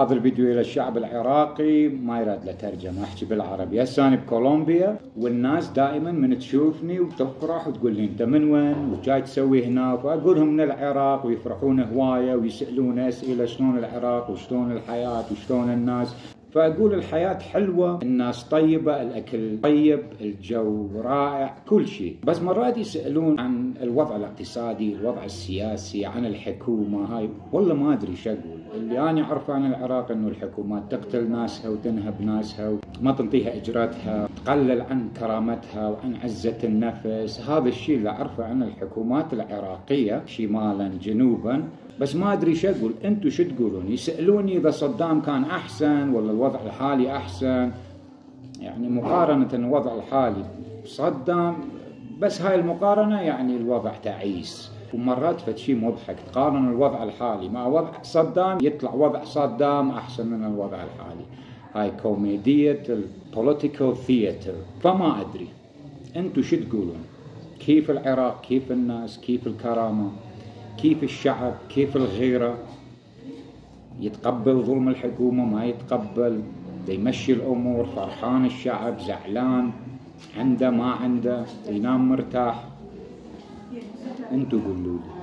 هذا الفيديو إلى الشعب العراقي ما يراد له ترجمة، أحكي بالعربي. هسه أنا بكولومبيا والناس دائما من تشوفني وتفرح وتقول لي أنت من وين وجاي تسوي هنا، فأقولهم من العراق ويفرحون هواية ويسألون أسئلة شلون العراق وشلون الحياة وشلون الناس. فأقول الحياة حلوة، الناس طيبة، الأكل طيب، الجو رائع، كل شيء. بس مرات يسألون عن الوضع الاقتصادي، الوضع السياسي، عن الحكومة. هاي والله ما أدري شو أقول. اللي أنا أعرفه عن العراق إنه الحكومات تقتل ناسها وتنهب ناسها وما تنطيها إجرتها، تقلل عن كرامتها وعن عزة النفس. هذا الشيء اللي أعرفه عن الحكومات العراقية شمالا جنوبا. بس ما أدري شو أقول. أنتوا شو تقولون؟ يسألوني إذا صدام كان أحسن ولا الوضع الحالي أحسن. يعني مقارنة الوضع الحالي صدام، بس هاي المقارنة يعني الوضع تعيس. ومرات فشي مضحك تقارن الوضع الحالي مع وضع صدام، يطلع وضع صدام أحسن من الوضع الحالي. هاي كوميدية البوليتيكال ثياتر. فما أدري أنتوا شو تقولون؟ كيف العراق؟ كيف الناس؟ كيف الكرامة؟ كيف الشعب؟ كيف الغيرة؟ يتقبل ظلم الحكومة؟ ما يتقبل؟ يمشي الأمور؟ فرحان الشعب؟ زعلان؟ عنده ما عنده؟ ينام مرتاح؟ انتوا قولوا لي.